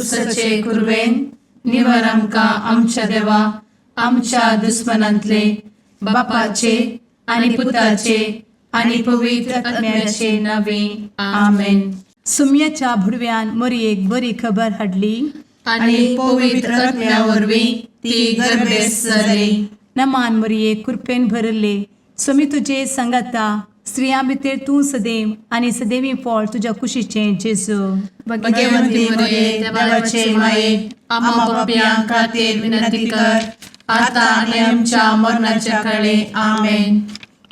कुर्साचे कुरवेन निवर आमकां आमच्या देवा आमच्या दुस्मनांतले बापाचे आनी पुताचे आनी पवित्र आत्म्याचे नावे. आमेन. सुम्याच्या भुडव्यान मोरयेक बरी खबर हाडली. आनी पवित्र आत्म्या वरवीं ती गर्भेस्त जाली. नमान मोरये, कृपेन भरले, सुमी तुजे संगाता, स्त्रियां भितर तूं सदैव आनी सदैवी फळ तुज्या कुशीचें जेजू. भगवंती मरिये, देवाचे माये, आम्हा पापयां खातीर विनंती कर, आता आनी आमच्या मरणाच्या काळे. आमेन.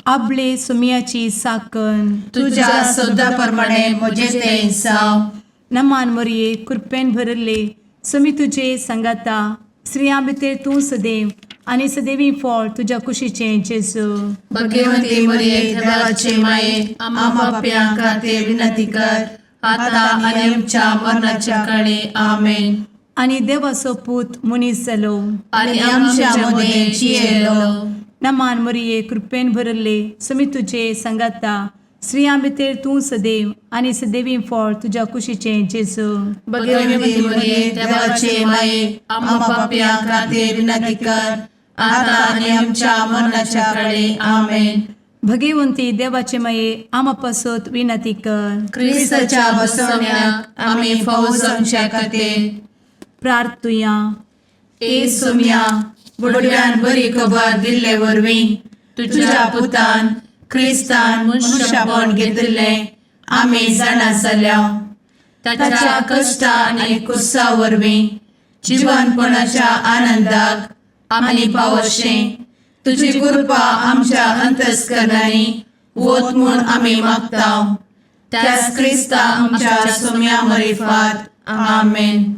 आबले सुमियाची साकन. तुझ्या शब्दा प्रमाणे म्हजे ते जावं. नमान मोरये, कृपेन भरले, सुमी तुजे संगाता, स्त्रियां भितर तूं सदैव आनी सदैवी फळ तुज्या कुशीचें जेजू. भगवंती मरिये, देवाचे माये, आम्हा पापयां खातीर विनंती कर, आता आनी आमच्या मरणाच्या काळे. आमेन. आनी देवाचो पूत मनीस जालो आनी आमच्या मदें जियेलो. नमान मोरये, कृपेन भरले, सुमी तुजे संगाता, स्त्रियां भितर तूं सदैव आनी सदैवी फळ तुज्या कुशीचें जेजू. भगवंती मरिये, देवाचे माये, आम्हा पापयां खातीर विनंती कर, आता आनी आमच्या मरणाच्या काळे. आमेन. भगवंती देवाचे माये, आमा पासत विनंती कर. क्रिस्ताच्या बसवण्याक आमी फावो जावच्या खातीर प्रार्थुया. ए सोम्या, बुडव्यान बरी खबर दिल्ले वरवीं तुझ्या पुतान क्रिस्तान मनुष्यपण घेतिल्लें आमी जाणा जाल्या. ताच्या कश्टा आनी कुर्सा वरवीं जिवनपणाच्या आनंदाक आमी पावशें तुजी कृपा आमच्या अंतस्करणांनी वत म्हूण आमी मागता, त्याच क्रिस्ता आमच्या सोम्या मरिफात. आमेन.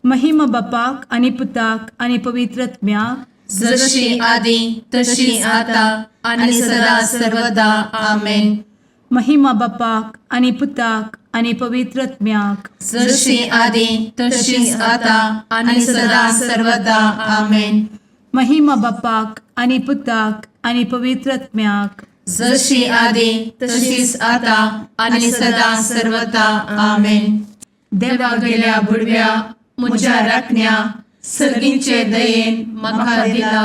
महिमा बापाक आनी पुताक आनी पवित्र आत्म्याक. जशी आदी तशी आता आणि सदा सर्वदा. आमेन. महिमा बापाक आनी पुताक आनी पवित्र आत्म्याक. जशी आदी तशीच आता आणि सदा सर्वदा. आमेन. महिमा बापाक आनी पुताक आनी पवित्र आत्म्याक. जशी आदी तशीच आता आणि सदा सर्वदा. आमेन. देवा गेल्या बुडव्या म्हज्या राखण्या, सर्गींचे दयेन म्हाका दिला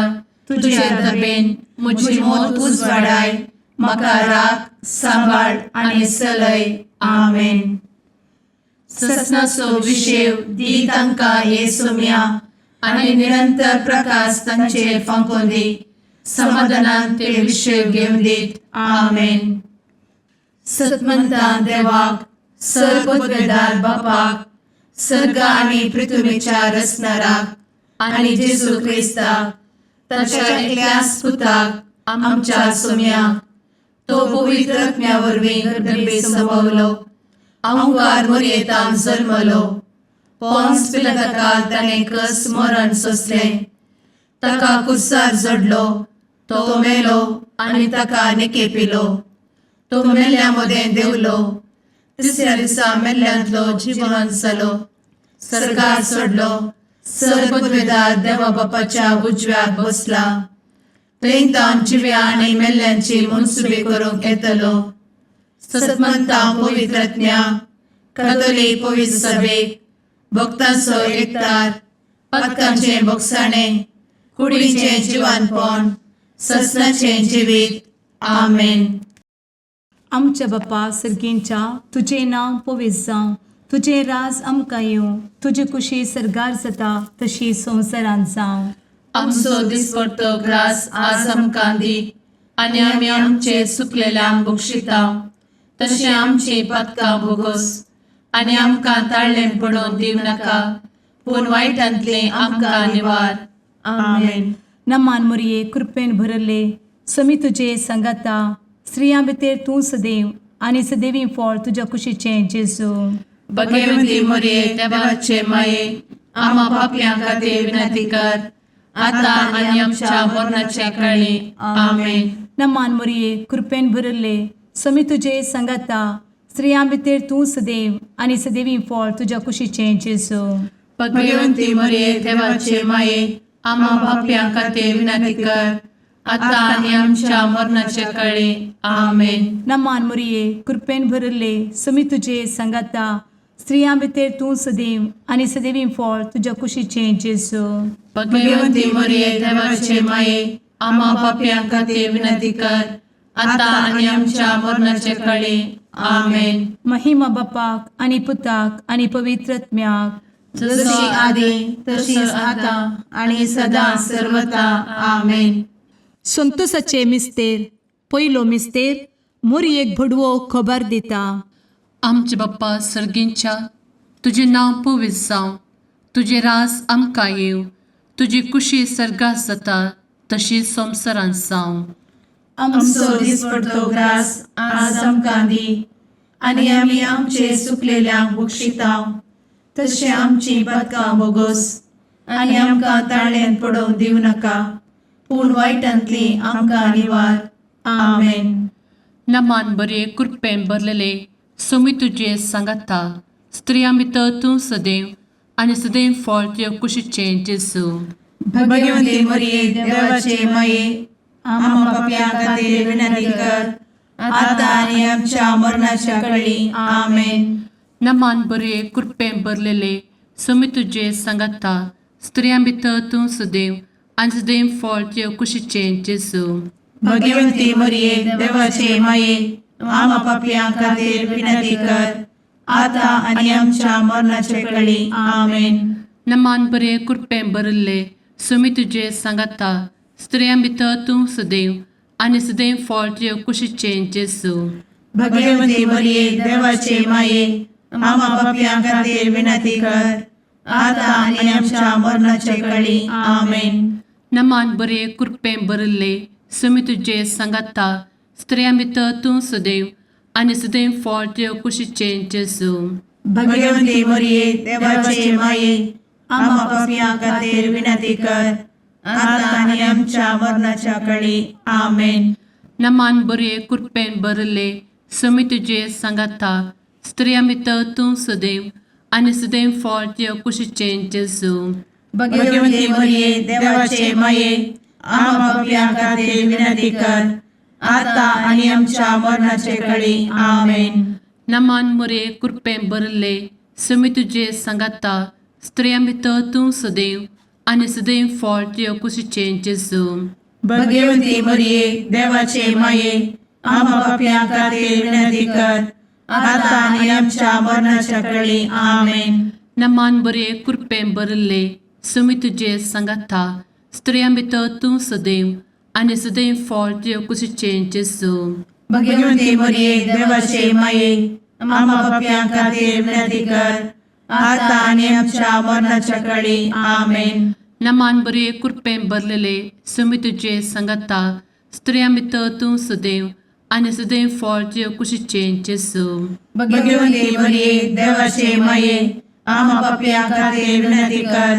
तुझे दबेन म्हजी मोत उजवाडाय, म्हाका राख, सांबाळ आनी चलय. आमेन. ससनाचो विशेव दी तांकां हे सोम्या आनी निरंतर प्रकाश तांचेर फांकोवन दी, समाधानान ते विशेव घेवन दीत. आमेन. सतमंतान देवाक, सर्वपदवेदार बापाक, सर्ग आनी पृथ्वीच्या रचणाराक आनी जेजू क्रिस्ताक ताच्या एकल्याच पुताक आमच्या सोम्याक, तो पवित्र आत्म्या वरवीं गर्भे संभवलो, अंकार मोरयेतान जल्मलो, पोन्स पिलाताकाल ताणें कस मरण सोंसलें, ताका कुर्सार जडलो, तो मेलो आनी ताका निकेपिलो, तो मेल्ल्या मदें देंवलो, तिसऱ्या दिसा मेल्ल्यांतलो जिवन जालो, सर्गार चडलो, सर्वपदवेदार देवा बापाच्या उजव्याक बसला, थंय तावन जिव्या आनी मेल्ल्यांची मनसुबी करूंक येतलो. सतमंता पवित्र आत्म्या, कथोलीक पवित्र सभेक, भक्तांचो एकतार, पातकांचें भोगसाणें, कुडीचें जिवानपण, ससनाचें जिवीत. आमेन. आमच्या बापा सर्गींच्या, तुजें नांव पवित्र जावं, तुजें राज आमकां येवं, तुजी कुशी सर्गार जाता तशी संवसारांत जावं. आमचो दिसपडतो ग्रास आज आमकां दी आनी आमी आमचे चुकलेल्यांक बक्षिता तशें आमची पातकां भोगोस आनी आमकां ताळ्ळें पडोवन दिवं नाका, पूण वायटांतलें आमकां निवार. आमेन. नमान मोरये, कृपेन भरले, समी तुजे संगाता, स्त्रियां भितर तूं सदैव आनी सदैवी फळ तुज्या कुशीचें जेजू. भगवती मोरये, देवाचे माये, आम्हा पापयां खातीर विनंती कर, आता आनी आमच्या मरणाच्या काळी. आमेन. नमान मोरये, कृपेन भरले, समी तुजे संगाता, स्त्रियां भितर तूं सदैव आनी सदैवी फळ तुज्या कुशीचें जेजू. भगवती मोरये, देवाचे माये, आम्हा पापयां खातीर विनंती कर, आता आनी आमच्या मरणाच्या काळी. आमेन. नमान मोरये, कृपेन भरले, समी तुजे संगाता, स्त्रियां भितर तूं सदैव आनी सदैवी फळ तुज्या कुशीचें जेजू. भगवंती मरिये, देवाचे माये, आम्हा पापयां खातीर विनंती कर, आता आनी आमच्या मरणाचे कळी. आमेन. महिमा बापाक आनी पुताक आनी पवित्र आत्म्याक. जशी आदी तशीच आता आणि सदा सर्वता. आमेन. संतोषाचे मिस्तेर. पयलो मिस्तेर. मोरयेक भडवो खबर दिता. आमचे बाप्पा सर्गींच्या, तुजें नांव पवित्र जावं, तुजें रास आमकां येवं, तुजी कुशी सर्गात जाता तशी संवसारांत जावं. आमचो दिसपडतो ग्रास आज आमकां दी आनी आमी आमचे सुकलेल्यांक बक्षितांव तशें आमची पदकां बोगोस आनी आमकां ताळ्यान पडोवंक दिवं नाका, पूण वायटांतली आमकां निवार. आमेन. नमान बरे, कृपेन भरलेले, सोमी तुजे सांगाता, स्त्रियां भितर तूं सदैव आनी सदैव फळ तुजे कुशीचें जेजू. भगवंती मरिये, देवाचे माये, आम्हा पापयां खातीर विनंती कर, आता आनी आमच्या मरणाच्या कळी. आमेन. नमान बरे, कृपेन भरलेले, सोमी तुजे सांगाता, स्त्रियां भितर तूं सदैव आनी सदैव फळ तुजे कुशीचें जेजू. भगवंती मरिये, देवाचे माये, आम्हा पापयां खातीर विनंती कर, आता आनी आमच्या मरणाचे कळी. आमेन. नमान बरे, कृपेन भरिल्ले, सोमी तुजे सांगाता, स्त्रियां भितर तूं सदैव आनी सदैव फळ तुजे कुशीचें जेजू. भगवंती मरिये, देवाचे माये, आम्हा पापयां खातीर विनंती कर, आता आनी आमच्या मरणाचे कळी. आमेन. नमान बरे, कृपेन भरिल्ले, सोमी तुजे सांगाता, स्त्रियां भितर तूं सदैव आनी सदैव फळ तुजे कुशीचें जेजू. भगवंती मरिये, देवाचे माये, आम्हा पापयां खातीर विनंती कर, आता आनी आमच्या मरणाच्या कळी. आमेन. नमान बरे, कृपेन भरिल्ले, सोमी तुजे सांगाता, स्त्रियां भितर तूं सदैव आनी सदैव फळ तुजे कुशीचें जेजू. भगवंती मरिये, देवाचे माये, आम्हा पापयां खातीर विनंती कर, आता आनी आमच्या मरणाचे कळी. आमेन. नमान मोरे, कृपेन भरिल्ले, सोमी तुजे सांगाता, स्त्रियां भितर तूं सदैव आनी सदैव फळ तुजे कुशीचें जेजू. भगवंती मरिये, देवाचे माये, आम्हा पापयां खातीर विनंती कर, आता आनी आमच्या मरणाच्या कळी. आमेन. नमान बरे, कृपेन भरिल्ले, सोमी तुजे सांगाता, स्त्रियां भितर तूं सदैव आनी सदैव फळ तुजे कुशीचें जेजू. भगवंती मरिये, देवाचे माये, आम्हा पापयां खातीर विनंती कर, आता आनी आमच्या मरणाच्या कळी. आमेन. नमान बरे, कृपेन भरलेले, सोमी तुजे सांगाता, स्त्रियां भितर तूं सदैव आनी सदैव फळ तुजे कुशीचें जेजू. भगवंती मरिये, देवाचे माये, आम्हा पापयां खातीर विनंती कर,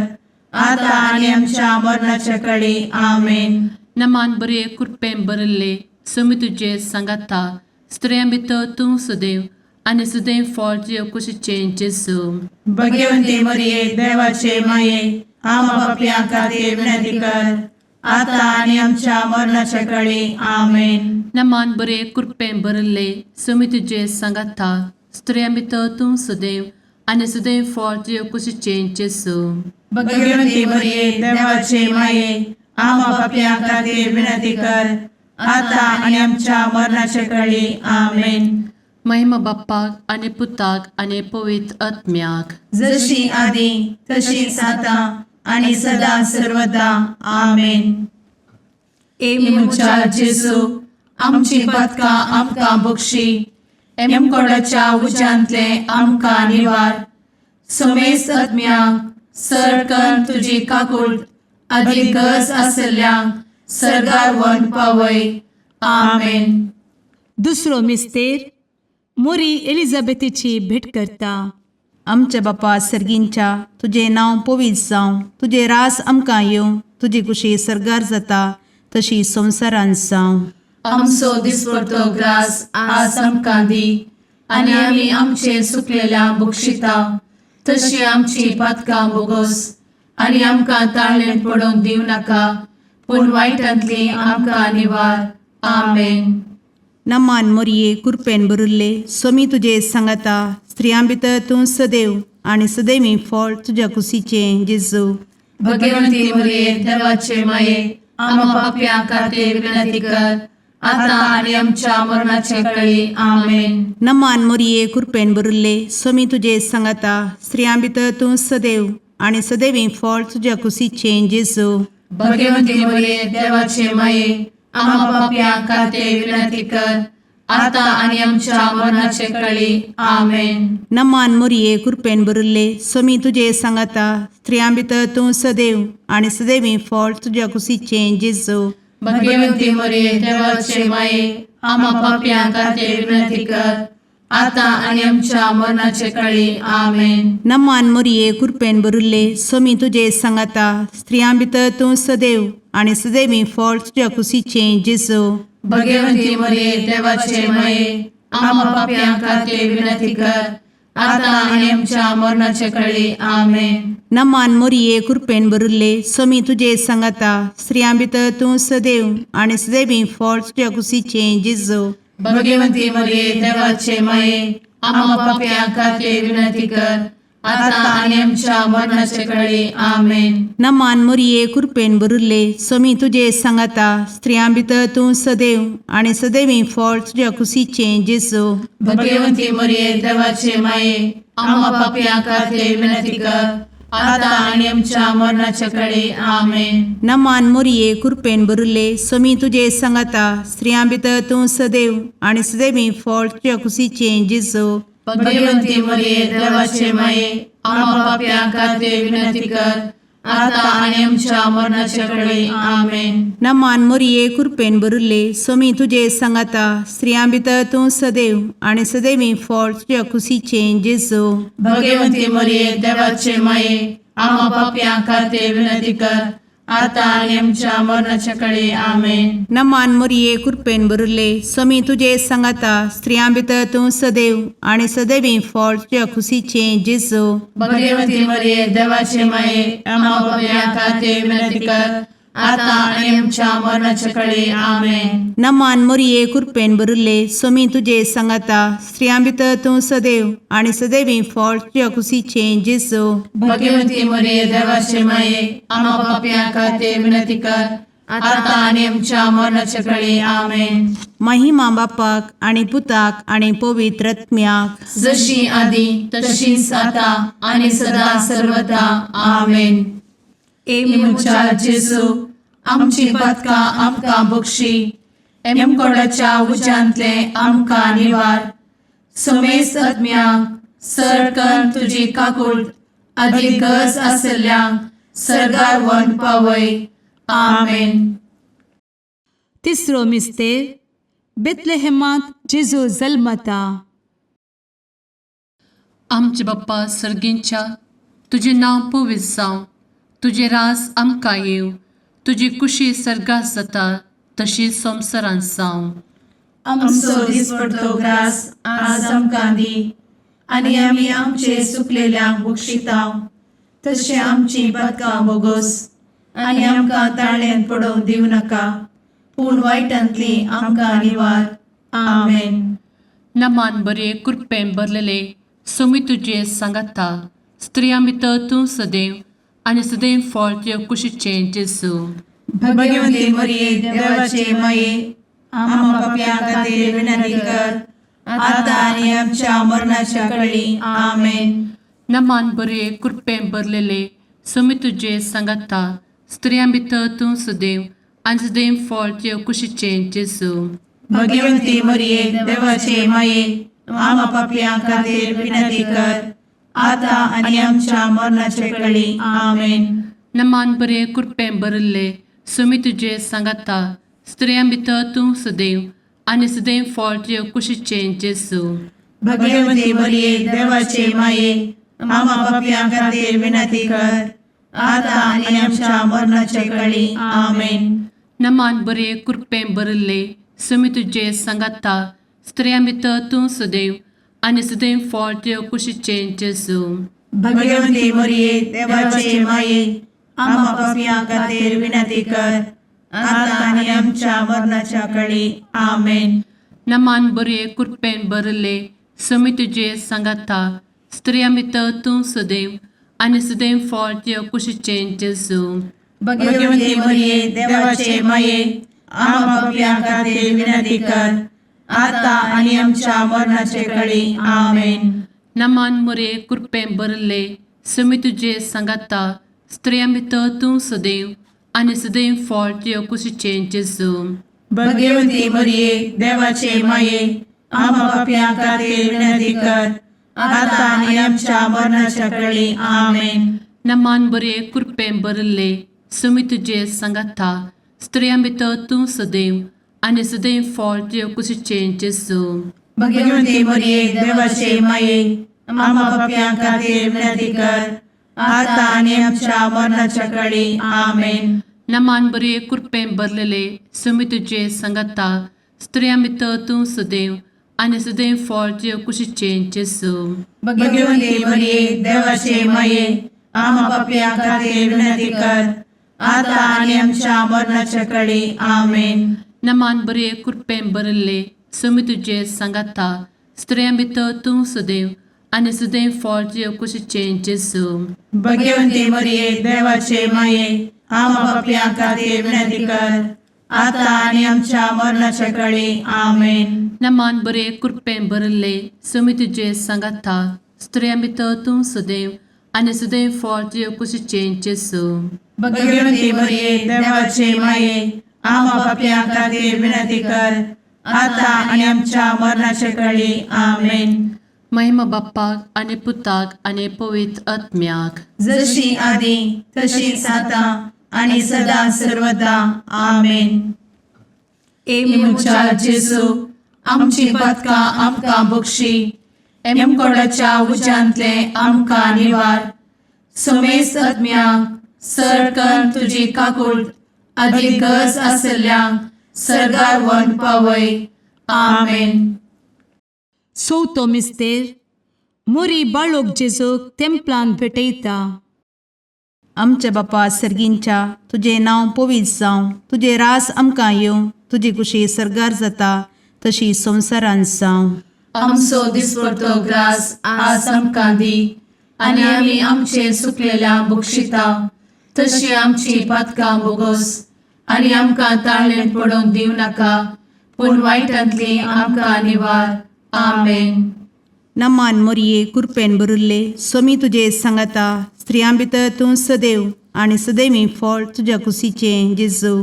आता आनी आमच्या मरणाच्या कळी. आमेन. नमान बरे, कृपेन भरिल्ले, सोमी तुजे सांगाता, स्त्रियां भितर तूं सदैव आनी सदैव फळ तुजे कुशीचें जेजू. भगवंती मरिये, देवाचे माये, आम्हा पापयां खातीर विनंती कर, आता आनी आमच्या मरणाच्या कळी. आमेन. नमान बरे, कृपेन भरिल्ले, सोमी तुजे सांगाता, स्त्रियां भितर तूं सदैव आनी सदैव फळ तुजे कुशीचें जेजू. भगवंती मरिये, देवाचे माये, आम्हा पापयां खातीर विनंती कर, आता आनी आमच्या मरणाच्या कळी. आमेन. महिमा बाप्पाक आनी पुताक आनी पवित्र आत्म्याक. जशी आदी तशीच आता आणि सदा सर्वदा. आमेन. ए म्हज्या जेजू, आमची पदकां आमकां बक्षी, एमकोडाच्या उज्यांतले आमकां निवार, समेस्त आत्म्यांक सरकन तुजी काकूळ आदी गरज आसल्ल्यांक सर्गार वन पावय. आमेन. दुसरो मिस्तेर. मोरी एलिझाबेथीची भेट करता. आमच्या बापा सर्गींच्या, तुजें नांव पवित्र जावं, तुजें रास आमकां येवं, तुजी कुशी सर्गार जाता तशी संवसारांत जावं. आमचो दिसपडतो ग्रास आज आमकां दी आनी आमी आमचे सुकलेल्या बक्षिता तशी आमची पातकां बोगोस आनी आमकां ताळ्ळें पडोवंक दिवं नाका, पूण वायटांतली आमकां निवार. आमेन. नमान मोरये, कुरपेन भरिल्ले, स्वामी तुजे सांगाता, स्त्रियां भितर तूं सदैव आनी सदैवी फळ तुज्या कुशीचें जेजू. भगवंती मरिये देवाचे माये, आम्हा पापयां खातीर विनंती कर, आता आनी आमच्या मरणाचे कळी. आमेन. नमान मोरये, कृपेन भरिल्ले, स्वामी तुजे सांगाता. स्त्रियां भितर तूं सदैव आनी सदैवी फळ तुज्या कुशीचें जेजू. भगवंती मरिये देवाचे माये, आम्हा पापयां खातीर विनंती कर, आता आनी आमच्या मरणाचे कळी. आमेन. नमान मोरये, कृपेन भरिल्ले, स्वामी तुजे सांगाता. स्त्रियां भितर तूं सदैव आनी सदैवी फळ तुज्या कुशीचें जेजू. भगवंती मरिये देवाचे माये, आम्हा पापयां खातीर विनंती कर, आता आनी आमच्या मरणाचे कळी. आमेन. नमान मोरये, कृपेन भरिल्ले, स्वामी तुजे सांगाता. स्त्रियां भितर तूं सदैव आनी सदैवी फळ तुज्या कुशीचें जेजू. भगवंती मरिये देवाचे माये, आम्हा पापयां खातीर विनंती कर, आता आनी आमच्या मरणाचे कळी. आमेन. नमान मोरये, कृपेन भरिल्ले, स्वामी तुजे सांगाता. स्त्रियां भितर तूं सदैव आनी सदैवी फळ तुज्या कुशीचें जेजू. भगवंती मरिये देवाचे माये, आम्हा पापयां खातीर विनंती कर, आता आनी आमच्या मरणाचे कळी. आमेन. नमान मोरये, कृपेन भरिल्ले, स्वामी तुजे सांगाता. स्त्रियां भितर तूं सदैव आनी सदैवी फळ तुज्या कुशीचें जेजू. भगवंती मरिये देवाचे माये, आम्हा पापयां खातीर विनंती कर, आता आनी आमच्या मरणाचे कळी. आमेन. नमान मोरये, कृपेन भरिल्ले, स्वामी तुजे सांगाता. स्त्रियां भितर तूं सदैव आनी सदैवी फळ तुज्या कुशीचें जेजू. भगवंती मरिये देवाचे माये, आम्हा पापयां खातीर विनंती कर, आता आनी आमच्या मरणाचे कळी. आमेन. नमान मोरये, कृपेन भरिल्ले, स्वामी तुजे सांगाता. स्त्रियां भितर तूं सदैव आनी सदैवी फळ तुज्या कुशीचें जेजू. भगवंती मरिये देवाचे माये, आम्हा पापयां खातीर विनंती कर, आता आनी आमच्या मरणाच्या कळी. आमेन. नमान मोरये, कृपेन भरिल्ले, स्वामी तुजे सांगाता. स्त्रियां भितर तूं सदैव आनी सदैवी फळ तुज्या कुशीचें जेजू. भगवंती मरिये देवाचे माये, आम्हा पापयां खातीर विनंती कर, आता आनी आमच्या मरणाच्या कळी. आमेन. नमान मोरये, कृपेन भरिल्ले, स्वामी तुजे सांगाता. स्त्रियां भितर तूं सदैव आनी सदैवी फळ तुज्या कुशीचें जेजू. भगवंती मरिये देवाचे माये, आम्हा पापयां खातीर विनंती कर, आता आनी आमच्या मरणाच्या कळी. आमेन. महिमा बापाक आनी पुताक आनी पवित्र आत्म्याक, जशी आदी तशीच आता आनी सदा सर्वदा. आमेन. ए म्हज्या जेजू, आमची पातकां आमकां बक्षी, एमकोडाच्या उज्यांतले आमकां निवार, समेस्त आत्म्यांक सरकन तुजी काकूट आदी गरज आसल्ल्यांक सर्गार व्हरून पावय. आमेन. तिसरो मिस्तेर, बेतलेहेमांत जेजू जल्मता. आमचे बाप्पा सर्गींच्या, तुजें नांव पवित्र जावं, तुजें राज आमकां येवं, तुजी कुशी सर्गात जाता तशी संवसारांत जावं. आमचो दिसपडतो ग्रास आज आमकां दी, आनी आमी आमचे सुकलेल्यांक बक्षितांव, तशें आमची पातकां बोगोस, आनी आमकां ताळ्यान पडोवंक दिवं नाका, पूण वायटांतली आमकां निवार. आमेन. नमान बरे, कृपेन भरलेले, सोमी तुजे सांगाता, स्त्रियां भितर तूं सदैव आनी सदैव फळ तुजे कुशीचें जेजू. भगवंती मरिये देवाचे माये, आम्हा पापयां खातीर विनंती कर, आता आनी आमच्या मरणाच्या कळी. आमेन. नमान बरे, कृपेन भरलेले, सोमी तुजे सांगाता, स्त्रियां भितर तूं सदैव आनी सदैव फळ तुजे कुशीचें जेजू. भगवंती मरिये देवाचे माये, आम्हा पापयां खातीर विनंती कर, आता आनी आमच्या मरणाच्या कळी. आमेन. नमान बरे, कृपेन भरिल्ले, सोमी तुजे सांगाता, स्त्रियां भितर तूं सदैव आनी सदैव फळ तुजे कुशीचें जेजू. भगवंती मरिये देवाचे माये, आम्हा पापयां खातीर विनंती कर, आता आनी आमच्या मरणाच्या कळी. आमेन. नमान बरे, कृपेन भरिल्ले, सोमी तुजे सांगाता, स्त्रियां भितर तूं सदैव आनी सदैव फळ तुजे कुशीचें जेजू. भगवंती मरिये देवाचे माये, आम्हा पापयां खातीर विनंती कर, आता आनी आमच्या मरणाच्या कळी. आमेन. नमान बरे, कृपेन भरिल्ले, समी तुजे सांगाता स्त्रियां भितर तूं सदैव आनी सदैव फळ तुज्या कुशीचें जेजू. भगवती मरिये, देवाचे माये, आम्हा पापयां खातीर विनंती कर, आता आनी आमच्या मरणाचे कळी. आमेन. नमान मुरे कृपें भरले, समी तुजे सांगाता स्त्रियां भितर तूं सदैव आनी सदैव फळ तुज्या कुशीचें जेजू. भगवती मरिये, देवाचे माये, आम्हा पापयां खातीर विनंती कर, आता आनी आमच्या मरणाच्या कळी. आमेन. नमान बरे कृपें भरले, समी तुजे सांगाता स्त्रियां भितर तूं सदैव आनी सदैव फळ तुज्या कुशीचें जेजू. भगवती मरिये, देवाचे माये, आम्हा पापयां खातीर विनंती कर, आता आनी आमच्या मरणाच्या कळी. आमेन. नमान बरे कृपें भरलेले, समी तुजे सांगाता स्त्रियां भितर तूं सदैव आनी सदैव फळ तुज्या कुशीचें जेजू. भगवती मरिये, देवाचे माये, आम्हा पापयां खातीर विनंती कर, आता आनी आमच्या मरणाच्या कळी. आमेन. नमान बरे कृपें भरले, समी तुजे सांगाता स्त्रियां भितर तूं सदैव आनी सदैव फळ तुज्या कुशीचें जेजू. भगवती मरिये, देवाचे माये, आम्हा पापयां खातीर विनंती कर, आता आनी आमच्या मरणाच्या कळी. आमेन. नमान बरे कृपें भरले, समी तुजे सांगाता स्त्रियां भितर तूं सदैव आनी सदैव फळ तुज्या कुशीचें जेजू. भगवती मरिये, देवाचे माये, आम्हा पापयां खातीर विनंती कर, आता आनी आमच्या मरणाच्या कळी. आमेन. महिमा बाप्पाक आनी पुताक आनी पवित्र आत्म्याक, जशी आदी तशीच आता आणि सदा सर्वदा. आमेन. ए म्हज्या जेजू, आमची पातकां आमकां बक्षी, एमकोडाच्या उज्यांतले आमकां निवार, समेस्त आत्म्यांक सरकन तुजी काकूळ आदी गरज आसल्ल्यांक सर्गार व्हरून पावय. आमेन. चवथो मिस्तेर. मोरी बाळोक जेजूक तेंपलान भेटयता. आमच्या बापा सर्गींच्या, तुजें नांव पवित्र जावं, तुजें रास आमकां येवं, तुजी कुशी सर्गार जाता तशी संवसारांत जावं. आमचो दिसपडतो ग्रास आज आमकां दी आनी आमी आमचे सुकलेल्या बक्षिता तशी आमची पातकां बोगोस आनी आमकां ताळणेंत पडोवंक दिवं नाका, पूण वायटांतली आमकां निवार. आमेन. नमान मोरये, कुरपेन भरिल्ले, सोमी तुजे सांगाता, स्त्रियां भितर तूं सदैव आनी सदैवी फळ तुज्या कुशीचें जेजू.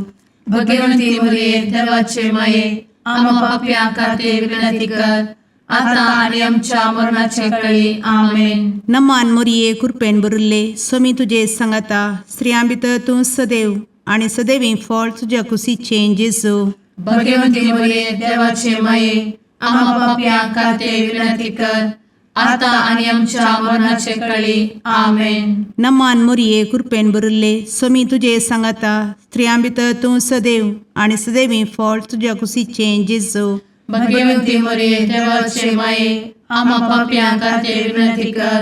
भगवंती मरिये, देवाचे माये, आम्हा पापयां खातीर विनंती कर, आता आनी आमच्या मरणाचे कळी. आमेन. नमान मोरये, कुरपेन भरिल्ले, सोमी तुजे सांगाता, स्त्रियां भितर तूं सदैव आनी सदैवी फळ तुज्या कुशीचें जेजू. भगवंती मरिये, देवाचे माये, आम्हा पापयां खातीर विनंती कर, आता आनी आमच्या मरणाचे कळी. आमेन. नमान मोरये, कुरपेन भरिल्ले, सोमी तुजे सांगाता, स्त्रियां भितर तूं सदैव आनी सदैवी फळ तुज्या कुशीचें जेजू. भगवंती मरिये, देवाचे माये, आम्हा पापयां खातीर विनंती कर,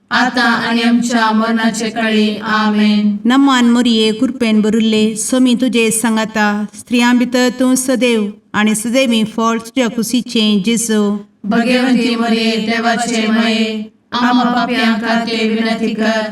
आता आनी आमच्या मरणाचे कळी. आमेन. नमान मोरये, कुरपेन भरिल्ले, सोमी तुजे सांगाता, स्त्रियां भितर तूं सदैव आनी सदैवी फळ तुज्या कुशीचें जेजू. भगवंती मरिये, देवाचे माये, आम्हा पापयां खातीर विनंती कर,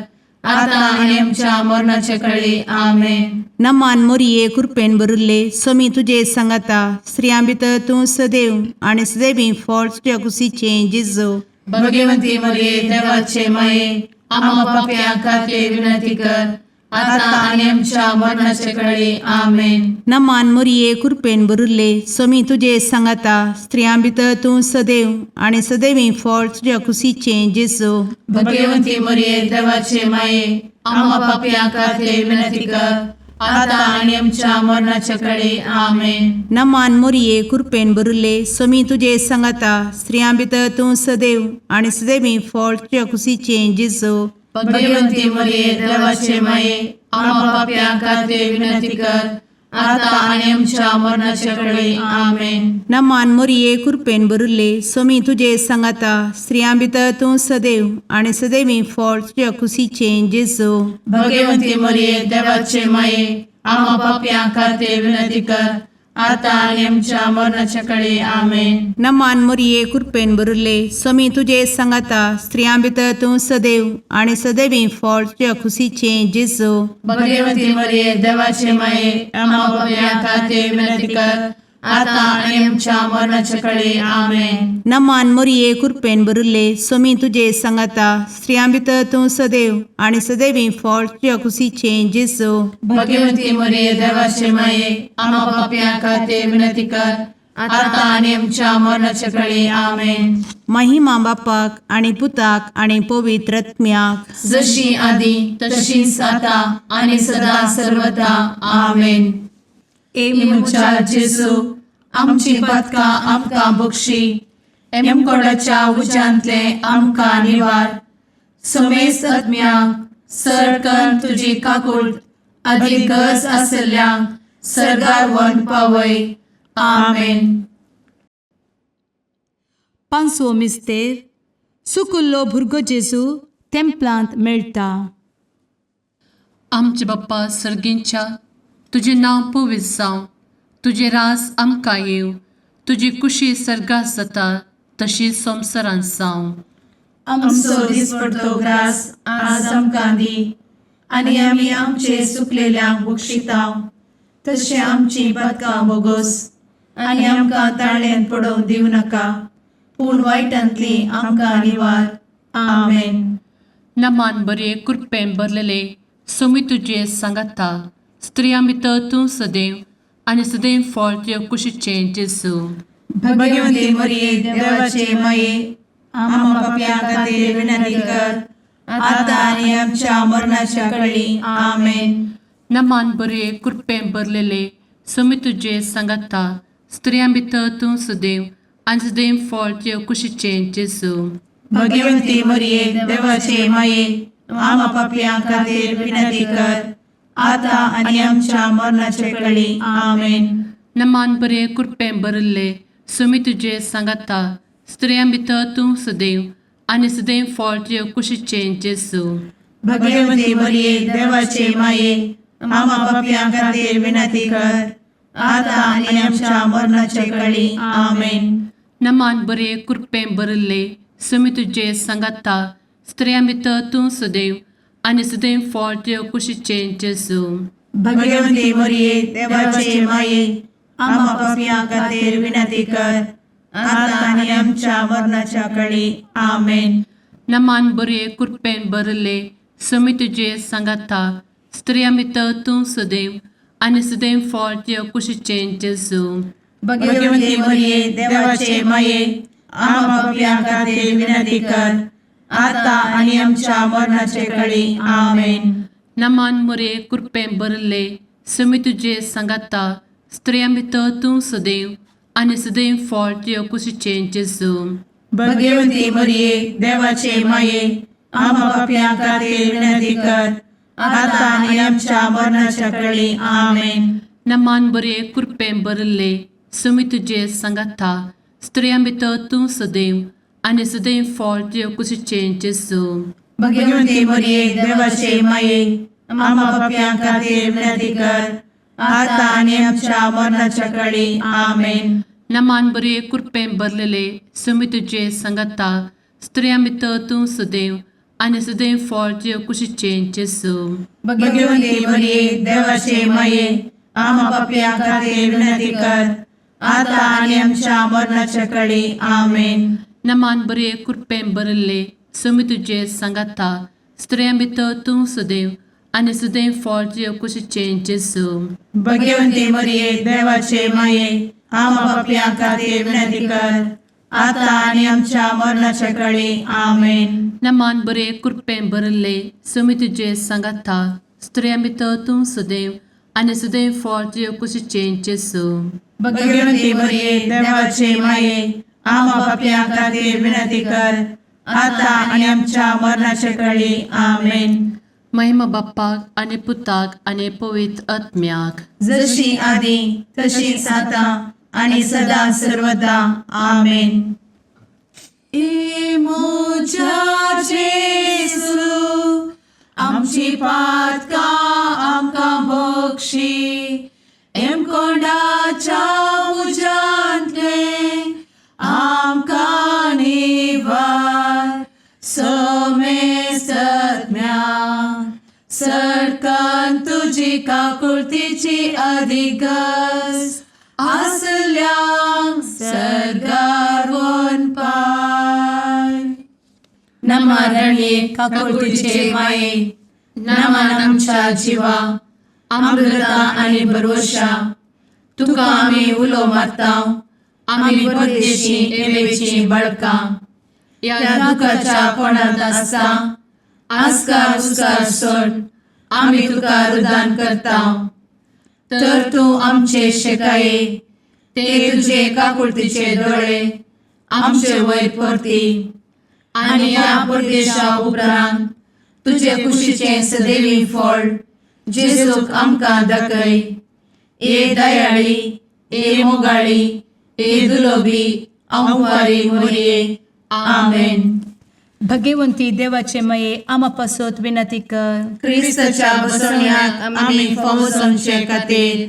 आता आनी आमच्या मरणाचे कळी. आमेन. नमान मोरये, कुरपेन भरिल्ले, सोमी तुजे सांगाता, स्त्रियां भितर तूं सदैव आनी सदैवी फळ तुज्या कुशीचें जेजू. भगवंती मरिये, देवाचे माये, आम्हा पापयां खातीर विनंती कर, आता आनी आमच्या मरणाचे कळी. आमेन. नमान मोरये, कुरपेन भरिल्ले, सोमी तुजे सांगाता, स्त्रियां भितर तूं सदैव आनी सदैवी फळ तुज्या कुशीचें जेजू. भगवंती मरिये, देवाचे माये, आम्हा पापयां खातीर विनंती कर, आता आनी आमच्या मरणाचे कळी. आमेन. नमान मोरये, कुरपेन भरिल्ले, सोमी तुजे सांगाता, स्त्रियां भितर तूं सदैव आनी सदैवी फळ तुज्या कुशीचें जेजू. भगवंती मरिये, देवाचे माये, आम्हा पापयां खातीर विनंती कर, आता आनी आमच्या मरणाचे कळी. आमेन. नमान मोरये, कुरपेन भरिल्ले, सोमी तुजे सांगाता, स्त्रियां भितर तूं सदैव आनी सदैवी फळ तुज्या कुशीचें जेजू. भगवंती मरिये, देवाचे माये, आम्हा पापयां खातीर विनंती कर, आतां आनी आमच्या मरणाच्या कडे आमेन. नमान मोरये, कृपेन भरिल्ले, स्वामी तुजे सांगाता. स्त्रियां भितर तूं सदैव आनी सदैवी फळ तुज्या खुशीचें जेजू. भगवती मरिये, देवाचे माये, आम्हा पापयां खातीर विनंती कर, आतां आनी आमच्या मरणाच्या कडे आमेन. नमान मोरये, कृपेन भरिल्ले, स्वामी तुजे सांगाता. स्त्रियां भितर तूं सदैव आनी सदैवी फळ तुज्या खुशीचें जेजू. भगवती मरिये, देवाचे माये, आम्हा पापयां खातीर विनंती कर, आतां आनी आमच्या मरणाच्या कडे आमेन. महिमा बापाक आनी पुताक आनी पवित्र आत्म्याक. जशी आदी तशीच आता आणि सदा सर्वदा आमेन. ए म्हज्या जेजू, आमची पदकां आमकां बक्षी, एमकोडाच्या उज्यांतले आमकां निवार, समेस्त आत्म्यांक सरकन तुजी काकूळ आदी गरज आसल्ल्यांक सरगार वन पावय. आमेन. पांचवो मिस्तेर, सुकुल्लो भुरगो जेजू तेंपलांत मेळटा. आमचे बाप्पा सर्गींच्या, तुजें नांव पवित्र जावं, तुजें रास आमकां येवं, तुजी कुशी सर्गात जाता तशी संवसारांत जावं. आमचो दिसपडतो ग्रास आज आमकां दी, आनी आमी आमचे सुकलेल्यांक बक्षितांव, तशें आमची पदकां बोगोस, आनी आमकां ताळ्यान पडोवंक दिवं नाका, पूण वायटांतली आमकां निवार. आमेन. नमान बरे, कृपेन भरलेले, सोमी तुजे सांगाता. स्त्रियां भितर तूं सदैव आनी सदैव फळ तुज्या कुशीचें जेजू. भगवती मरिये, देवाचे माये, आम्हा पापयां खातीर विनंती कर, आतां आनी आमच्या मरणाच्या कळी. आमेन. नमान बरे, कृपेन भरलेले, सोमी तुजे सांगाता. स्त्रियां भितर तूं सदैव आनी सदैव फळ तुज्या कुशीचें जेजू. भगवती मरिये, देवाचे माये, आम्हा पापयां खातीर विनंती कर, आतां आनी आमच्या मरणाचे कळी. आमेन. नमान बरे, कृपेन भरिल्ले, सुमी तुजे सांगाता. स्त्रियां भितर तूं सदैव आनी सदैव फळ तुज्या कुशीचें जेजू. भगवती मरिये, देवाचे माये, आम्हा पापयां खातीर विनंती कर, आतां आनी आमच्या मरणाचे कळी. आमेन. नमान बरे, कृपेन भरिल्ले, सुमी तुजे सांगाता. स्त्रियां भितर तूं सदैव आनी सदैव फळ तुज्या कुशीचें जेजू. भगवती मरिये, देवाचे माये, आम्हा पापयां खातीर विनंती कर, आतां आनी आमच्या मरणाच्या कळी. आमेन. नमान बरे, कृपेन भरिल्ले, सुमी तुजे सांगाता. स्त्रियां भितर तूं सदैव आनी सदैव फळ तुज्या कुशीचें जेजू. भगवती मरिये, देवाचे माये, आम्हा पापयां खातीर विनंती कर, आतां आनी आमच्या मरणाचे कळी. आमेन. नमान मोरे, कृपेन भरिल्ले, सुमी तुजे सांगाता. स्त्रियां भितर तूं सदैव आनी सदैव फळ तुज्या कुशीचें जेजू. भगवती मरिये, देवाचे माये, आम्हा पापयां खातीर विनंती कर, आतां आनी आमच्या मरणाच्या कळी. आमेन. नमान बरे, कृपेन भरिल्ले, सुमी तुजे सांगाता. स्त्रियां भितर तूं सदैव आनी सदैव फळ तुज्या कुशीचें जेजू. भगवती मरिये, देवाचे माये, आम्हा पापयां खातीर विनंती कर, आतां आनी आमच्या मरणाच्या कळी. आमेन. नमान बरे, कृपेन भरलेले, सुमी तुजे सांगाता. स्त्रियां भितर तूं सदैव आनी सदैव फळ तुज्या कुशीचें जेजू. भगवती मरिये, देवाचे माये, आम्हा पापयां खातीर विनंती कर, आतां आनी आमच्या मरणाच्या कळी. आमेन. नमान बरे, कृपेन भरिल्ले, सुमी तुजे सांगाता. स्त्रियां भितर तूं सदैव आनी सदैव फळ तुज्या कुशीचें जेजू. भगवती मरिये, देवाचे माये, आम्हा पापयां खातीर विनंती कर, आतां आनी आमच्या मरणाच्या कळी. आमेन. नमान बरे, कृपेन भरिल्ले, सुमी तुजे सांगाता. स्त्रियां भितर तूं सदैव आनी सदैव फळ तुज्या कुशीचें जेजू. भगवती मरिये, देवाचे माये, आम्हा पापयां खातीर विनंती कर, आतां आनी आमच्या मरणाच्या कळी. आमेन. महिमा बाप्पाक आनी पुताक आनी पवित्र आत्म्याक. जशी आदी तशीच आतां आणि सदा सर्वदा. आमेन. ए म्हज्या जेजू, आमची पातकां आमकां बक्षी, एमकोंडाच्या तुजी काकुळतीची अधिगस आसल्यांक सर्गार वनपाय. नमा रणये काकुळतीचे माये, नमन आमच्या जिवा, अमृता आनी भरवशा, तुका आमी उलो मारता, आमी परदेशी एवेची बळकां ह्या दुखाच्या कोणांत आसता आस्कार उस्कार सोड आमी तुका रुदान करता. तर तूं आमचे शेकाये ते तुजे काकुळतीचे दोळे आमचे वयर परती आनी ह्या परदेशा उपरांत तुजे कुशीचें सदैवी फळ जेजूक आमकां दाखय. ए दयाळी, ए मोगाळी, ए दुलोबी अंवारी मोरये, आमेन. भगवंती देवाचे मये आमा पासत विनंती कर. क्रिस्ताच्या बसवण्याक आमी फावो जावचे खातीर.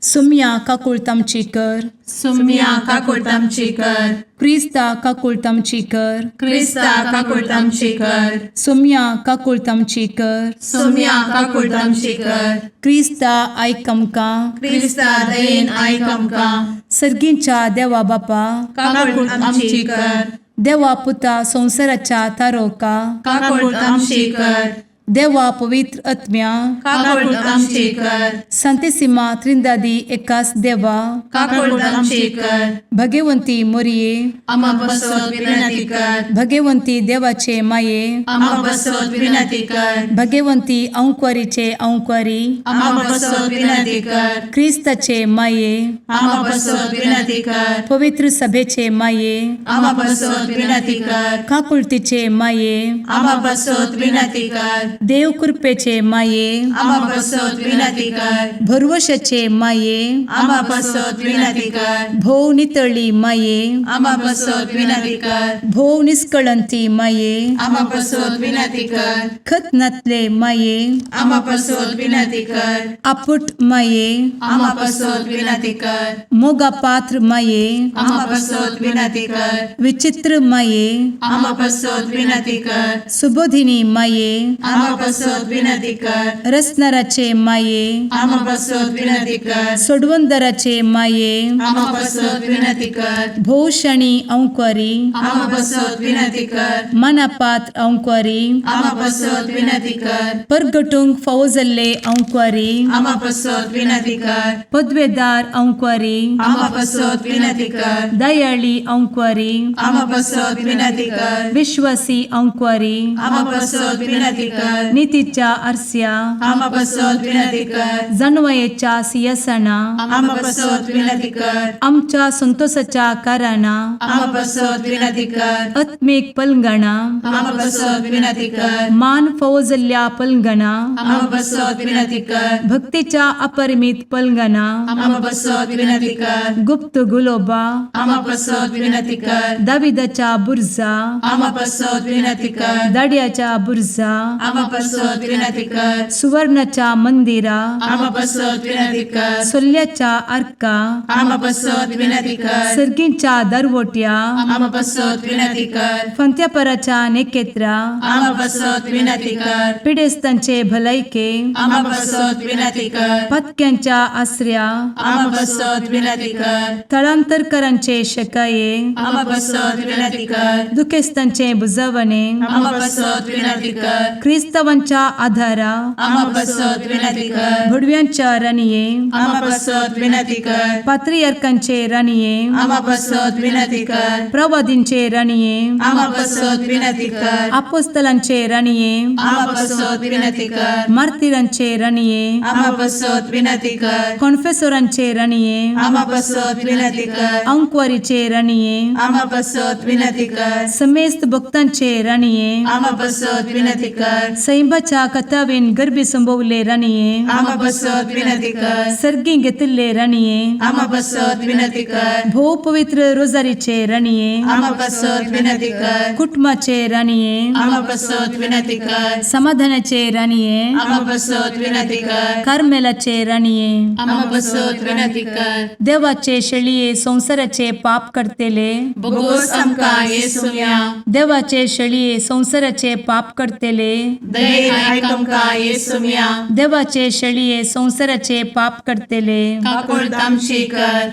सुम्या काकुळत आमची कर. सुम्या काकुळट आमची कर. क्रिस्ता काकुळत आमची कर. क्रिस्ता काकुळट आमची कर. सुम्या काकुळत आमची कर. सुम्या काकुळट आमची कर. क्रिस्ता आयक आमकां. क्रिस्ता दयेन आयक आमकां. सर्गींच्या देवा बापा, काकुळट आमची कर. देवा पुता संवसाराच्या तारोका, काकुळट आमची कर. देवा पवित्र आत्म्या, काकुळट आमची कर. संतेसिमा त्रिंदादी एकास देवा, काकुळट आमची कर. भगवंती मोरये, आमा बसत विनंती कर. भगवंती देवाचे माये, आमा बसत विनंती कर. भगवंती अंक्वारीचे अंक्वारी, आमा बसत विनंती कर. क्रिस्ताचे माये, आमा बसत विनंती कर. पवित्र सभेचे माये, आमा बसत विनंती कर. काकुळतीचे माये, आमा बसत विनंती कर. देव कृपेचे माये, आमा बसत विनंती कर. भरवशाचे माये, आमा बसत विनंती कर. भोव नितळी माये, आमा बसत विनंती कर. भोव निष्कळंती माये, आमा बसत विनंती कर. खत नातले माये, आमा बसत विनंती कर. आपुट माये, आमा बसत विनंती कर. मोगा पात्र माये, आमा बसत विनंती कर. विचित्र माये, आमा बसत विनंती कर. सुबोधिनी माये, आमा बसत विनंती कर. रसनाराचे माये, आमा बसत विनंती कर. सोडवंदराचे माये, आमा बसत विनंती कर. भोवशणी अंक्वारी, आमा बसत विनंती कर. मनापात्र अंक्वारी, आमा बसत विनंती कर. परगटूंक फावो जाल्ले अंक्वारी, आमा बसत विनंती कर. पदवेदार अंक्वारी, आमा बसत विनंती कर. दयाळी अंक्वारी, आमा बसत विनंती कर. विश्वासी अंक्वारी, आमा बसत विनंती कर. नितीच्या आरस्या, आमा बसत विनंती कर. जानवयेच्या सियासना, आमा बसत विनंती कर. आमच्या संतोषाच्या कारणा, आमा बसत विनंती कर. आत्मीक पलंगणा, आमा बसत विनंती कर. मान फावो जाल्ल्या पलंगणा, आमा बसत विनंती कर. भक्तीच्या अपरिमित पलंगणा, आमा बसत विनंती कर. गुप्त गुलोबा, आमा बसत विनंती कर. दाविदाच्या बुर्जा, आमा बसत विनंती कर. दाड्याच्या बुर्जा, आमा बसत विनंती कर. सुवर्णाच्या मंदिरा, आमा बसत विनंती कर. सोल्ल्याच्या आर्का, आमा बसत विनंती कर. सर्गींच्या दरवट्या, आमा बसत विनंती कर. फंत्यापराच्या नेकेत्रा, आमा बसत विनंती कर. पिडेस्तांचे भलायके, आमा बसत विनंती कर. पत्क्यांच्या आसऱ्या, आमा बसत विनंती कर. थळांतरकरांचे शकाये, आमा बसत विनंती कर. दुखेस्तांचे बुजवणे, आमा बसत विनंती कर. क्रिस्तावांच्या आधारा, आमा बसत विनंती कर. भुडव्यांच्या राणये, आमा बसत विनंती कर. पात्रियार्कांचे राणये, आमा बसत विनंती कर. प्रवादींचे राणये, आमा बसत विनंती कर. आपोस्तलांचे राणये, आमा बसत विनंती कर. मार्तिरांचे राणये, आमा बसत विनंती कर. कॉन्फेसोरांचे राणये, आमा बसत विनंती कर. अंक्वारीचे राणये, आमा बसत विनंती कर. समेस्त भक्तांचे राणये, आमा बसत विनंती कर. सैंबाच्या कथावेन गर्भी संभवले राणये, आमा बसत विनंती कर. सर्गी घेतिल्ले राणये, आमा बसत विनंती कर. भोव पवित्र रोजारीचे राणये, आमा बसत विनंती कर. कुटुंबाचे राणये, आमा बसत विनंती कर. समाधानाचे राणये, आमा बसत विनंती कर. कार्मेलाचे राणये, आमा बसत विनंती कर. देवाचे शेळये संवसाराचे पाप करतेले, बोगोस आमकां येसुया. देवाचे शेळये संवसाराचे पाप करतेले, दयेन आयक आमकां येसुम्या. देवाचे शेळये संवसाराचे पाप करतले, काकुळट आमची कर.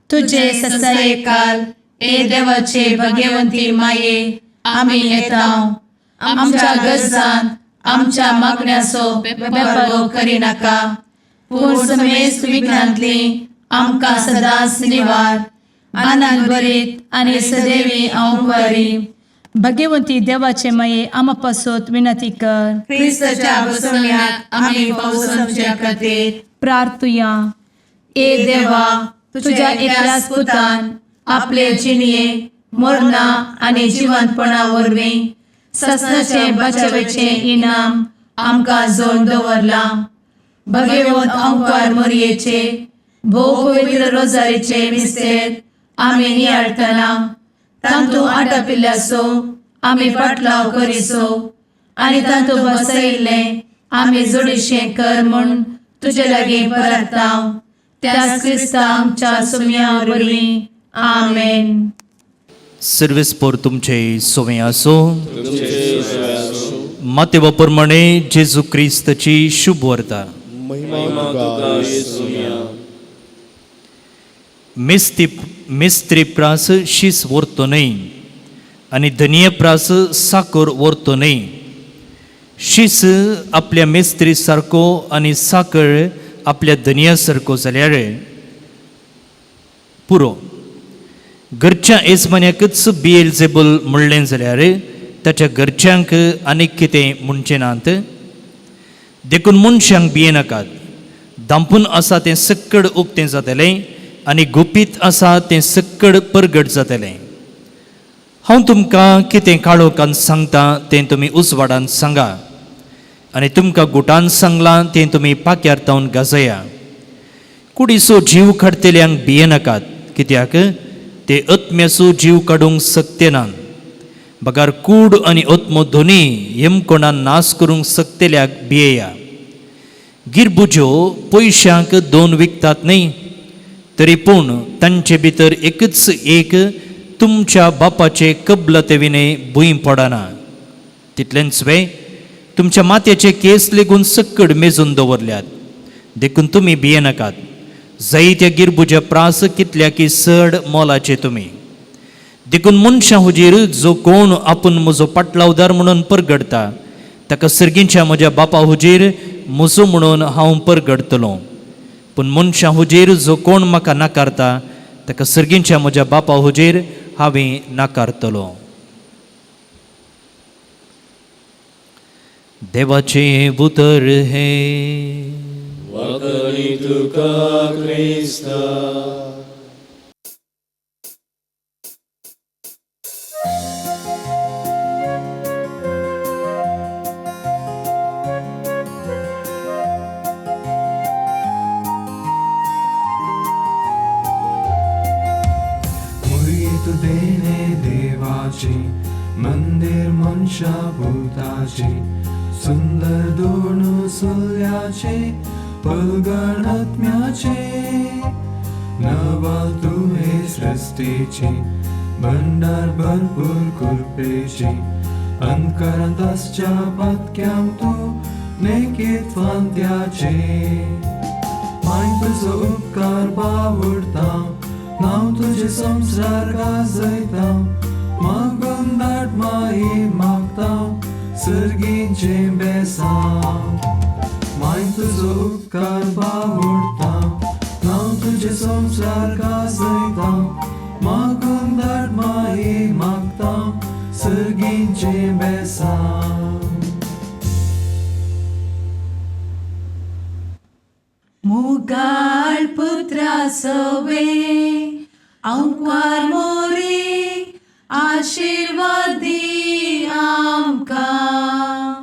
तुझे तुझे ससाये ससायकाल ए देवाचे भगवंती माये, आमी येता आमच्या गरजान आमच्या मागण्याचो बेपर्वो करिनाका, पूण समेस्त विघ्नांतली आमकां सदांच निवार. आनंद भरीत आनी सदैवी अंवकारी भगवंती देवाचे माये, आमा पासत विनंती कर. क्रिस्ताच्या बसवण्याक आमी पावसाच्या खातीर प्रार्थुया. ए देवा, तुझ्या एकल्याच पुतान आपले जिणये मरणा आनी जिवंतपणा वरवीं ससनाचे बचावेचें इनाम आमकां जोड दवरलां. भगवंत अंकार मोरयेचे भोव पवित्र रोजारीचे मिस्तेर आमी नियाळटना तांतू आटापिल्ल्याचो आमी पाटलाव करिसो आनी तांतू बसयिल्लें आमी जोडीशें कर म्हूण तुजे लागीं परताव, त्याच क्रिस्ता आमच्या सुम्या वरवीं. आमेन. सर्वेस पोर तुमचे सोवे आसो. मातेवा प्रमाणे जेजू क्रिस्तची शुभ वार्ता. मिस्ती मिस्त्री प्रास शीस व्हरतो न्हय आनी धनिये प्रास साकर व्हरतो न्हय. शीस आपल्या मिस्त्री सारको आनी साकर आपल्या धनिया सारको जाल्यार पुरो. घरच्या येजमान्याकच बिएलजेबल म्हणलें जाल्यार ताच्या घरच्यांक आनीक कितें म्हणचें नात. देखून मनशांक भियेनाकात. दांपून आसा तें सक्कड उक्तें जातलें आनी गुपीत आसा तें सक्कड परगट जातलें. हांव तुमकां कितें काळोखान सांगता तें तुमी उजवाडान सांगा आनी तुमकां गुटान सांगलां तें तुमी पाक्यार तावन गाजया. कुडीचो जीव काडटल्यांक भियेनाकात, कित्याक ते आत्म्याचो जीव काडूंक शकते नात, बगर कूड आनी आत्मो दोनी यमकोणान नाश करूंक शकतल्याक भियेया. गिरबुज्यो पयशांक दोन विकतात न्हय, तरी पूण तांचे भितर एकच एक तुमच्या बापाचे कबलते विणे भूंय पडना. तितलेंच वे, तुमच्या माथ्याचे केस लेगून सक्कड मेजून दवरल्यात. देखून तुमी भियेनाकात. जायत्या गिरबुज्या प्रास कितल्या की चड मोलाचे तुमी. देखून मनशां हुजीर जो कोण आपूण म्हजो पाटलावदार म्हणून परगडता ताका सर्गींच्या म्हज्या बापा हुजीर म्हजो म्हणून हांव परगडतलो. पूण मनशां हुजीर जो कोण म्हाका नाकारता ताका सर्गींच्या म्हज्या बापा हुजीर हांवें नाकारतलो. देवाचें उतर हें. वखणी तुका क्रिस्ता. मुरीत देणे देवाची मंदिर मनशा भूताची सुंदर दोन सुल्याचे पलगण आत्म्याचे नवाल तुहे सृष्टीची भंडार भरपूर कृपेची अंतकरांत आसच्या पातक्यांक तूं नेकीत फांत्याचे. माय तुजो उपकार बावडता नांव तुजें संवसार गाजयता मागून धाड माई मागता सर्गीचें बेसांव. माय तुजो उपकार बावडता नांव तुजें संवसार गाजयता मागून धाड माई मागता सर्गीचें बेसांव. मुगाळ पुत्रा सवे अंकार मोरी आशिर्वादी आमकां.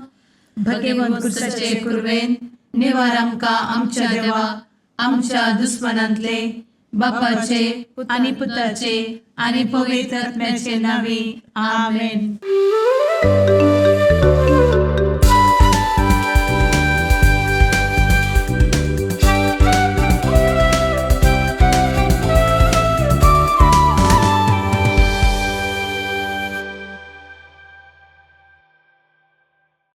भगवंत कुर्साचे कुर्वेन निवार आमकां आमच्या देवा आमच्या दुस्मनांतले बापाचे आनी पुताचे आनी पवित्र आत्म्याचे नावी. आमेन.